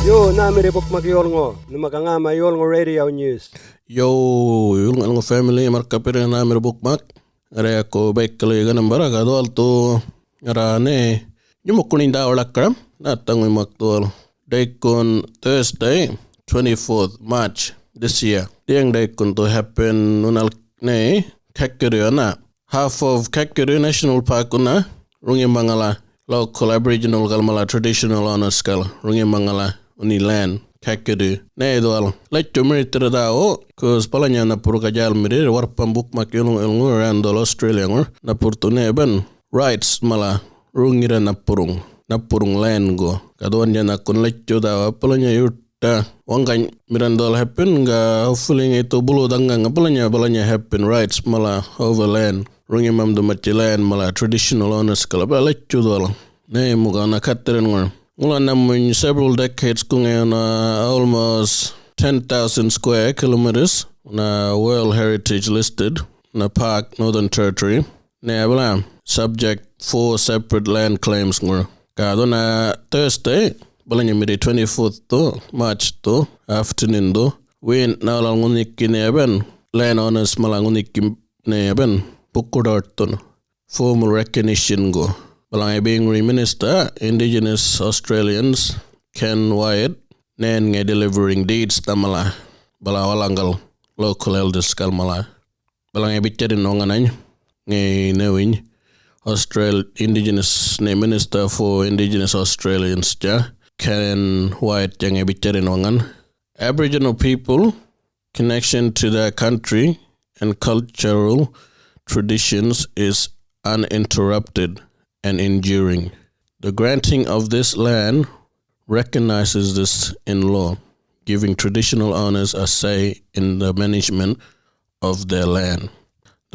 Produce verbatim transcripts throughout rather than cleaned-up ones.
Yo, nhämirri bukmak yolŋu, nhuma ga ŋäma yolŋu radio news. Yo, yulŋu family, markapirri nhämirri bukmak. Ŋarra yaku Baikali ganambara ga dhuwalthu ŋarra ne nyumukuny dhäwuḻakaram, nhäthaŋuy mak dhuwal. Daykun Thursday, twenty-fourth March this year. Dhiyaŋ daykun to happen unal ne Kakadu yana. Half of Kakadu National Park una ruŋimaŋala local Aboriginal gal mala traditional owners gal ruŋimaŋala uni land Kakadu. Ne dhuwal latjumirithirra dhawu, cause balanya napurka jalmirri warpam bukmak ilŋu ilŋu around Australia ŋur napurthu ne ban rights mala ruŋira napurung, napurung land go. Ka dhuwan jana kun latju dhawa balanya yurta waŋgany miran dhuwal happen ga hopefully ŋaythu bulu dhaŋgaŋa balanya, balanya happen rights mala over land. Ruŋimam dhumatji land mala traditional owners kala ba latju dhuwal. Ne muga na kathirin ŋur. Ŋula namuny several decades ku ŋayuna almost ten thousand square kilometers na World Heritage listed na park Northern Territory. Ne abala subject four separate land claims ŋur. Ka dhuna Thursday, balanya midi twenty-fourth tu, March tu, afternoon tu. Win na walal ŋuniki ne aban land owners mala ŋuniki ne aban buku dhortun formal recognition go. Bala ŋayi being minister, Indigenous Australians, Ken Wyatt, nen ŋayi delivering deeds tamala. Bala walaŋgal local elders kalmala. Bala ŋayi bitjarin waŋanany, ŋayi newiny, Austral-, Indigenous, ne Minister for Indigenous Australians ja, Ken Wyatt ja ŋayi bitjarin waŋan. Aboriginal people connection to their country and cultural traditions is uninterrupted and enduring. The granting of this land recognizes this in law, giving traditional owners a say in the management of their land.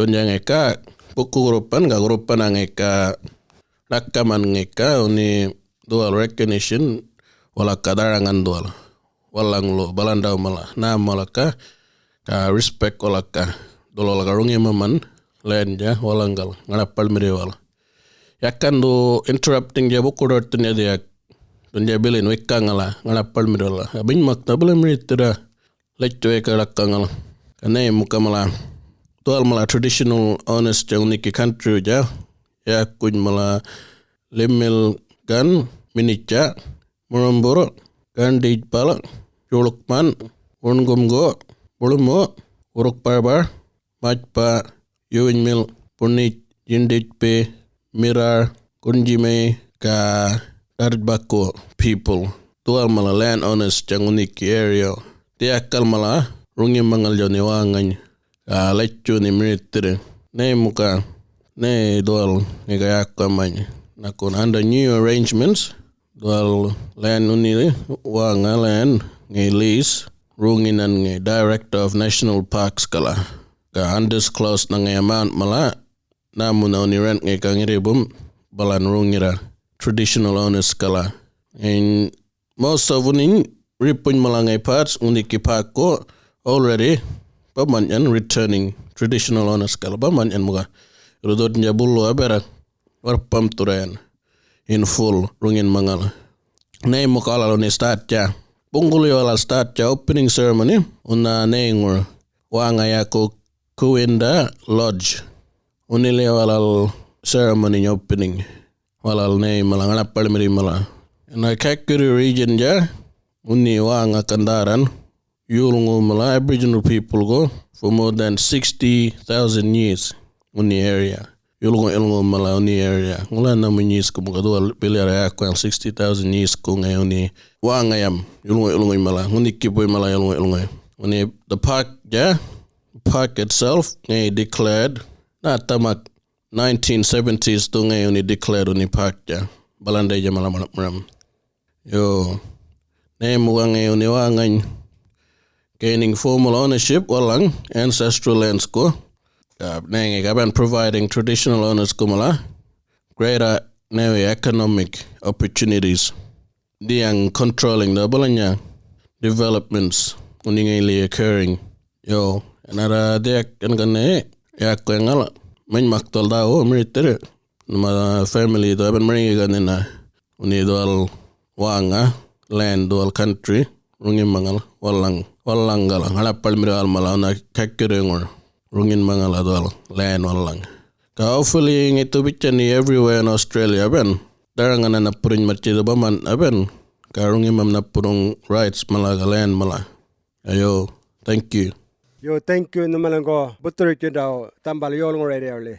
Dhunja ŋayka buku gurupan ga gurupan ŋayka ḻakaman ŋayka uni dhuwal recognition walaka dharaŋan dhuwal. Walaŋlu balandaw mala, nam walaka, ka respect walaka, dhul walaka ruŋimaman, land ja, walaŋgal, ŋaḻapaḻmirri wal. Yakan dhu interrupting ja buku dhortun yadhiyak, dhunja bilin wikaŋala, ŋaḻapaḻmirri wala. Binymakna bala mirithira, latjuway ka ḻakaŋal. Ka nayim muka mala, dhuwal mala traditional owners ja ŋuniki country ja, yakuny mala Limilgan, Minitja, Murumbur, Gandijpal, Julukman, Wurngumgu, Bulmu, Wurukbarbar, Majpa, Yuwinymiḻ, Bunij, Yindijpi, Mirar, Gunjimay, ga Darjbaku people. Dhuwal mala land owners ja ŋuniki area. Dhiyakal mala ruŋimaŋal jawni wäŋany. Ga latjuni mirithirri. Nayim muka, nay dhuwal ŋayka yakamany. Nakun under new arrangements, dhuwal land ŋunhi wäŋa land ŋayi lease, ruŋinan ŋayi Director of National Parks kala. Ga undisclosed na ŋayi amount mala, namuna ŋunhi rent ŋayka ŋirribum, balan ruŋira traditional owners kala. And most of ŋunhi ripuny mala ŋayi parts ŋunhiki parkku already bamanyan returning traditional owners kala, bamanyan muka. Rudhurrnja bulu abera warpam thurrayan in full ruŋin maŋal. Nayim muka walal ŋunhi startja. Buŋgulyi walal startja opening ceremony, ŋunha nayŋur wäŋa yaku Kuwinda Lodge. Ŋunhiliya walal ceremony opening. Walal nayim mala ŋaḻapaḻmirri mala. Ena Kakadu region ja, ŋunhi wäŋa gan dhärran, yolŋu mala Aboriginal people go for more than sixty thousand years ŋunhi area. Yolŋu, yolŋu mala ŋunhi area. Ŋula namu years ku muka dhuwal bilyarra yakuŋ sixty thousand years ku ŋayi ŋunhi wäŋayam. Yolŋu, yolŋuy mala. Ŋunhi kipuy mala yolŋu, yolŋuy. Ŋunhi the park ja, park itself ŋayi declared. Na tamak nineteen seventies tu ŋayi ŋunhi declared ŋunhi park ja. Balandayja mala malam. Yo, nayim muka ŋayi ŋunhi wäŋany gaining formal ownership walaŋ ancestral lands ku. Ga nayŋi gaban providing traditional owners ku mala greater naywi economic opportunities. Dhiyaŋ controlling the balanya developments ŋunhi ŋayili occurring. Yo, another dhiyak gan gan ne yakuŋal many makthal dhawu mirithirri. Nama family dhu aban marŋi gan nina. Ŋunhi dhuwal wäŋa. land dhuwal country, ruŋimaŋal wallaŋ, wallaŋgala, ŋaḻapaḻmirr walmala, ŋunha kakirriŋur, ruŋinmaŋala dhuwal land wallaŋ. Ga hopefully ŋaythu bitjani everywhere in Australia, ben, dharaŋana napurruny marrtji dhubaman, ben, ga ruŋimam napurruŋ rights mala ga land mala. Ayo, thank you. Yo, thank you nhumalaŋgu buthurutjindaw dhambal yolŋuwurrayyawli.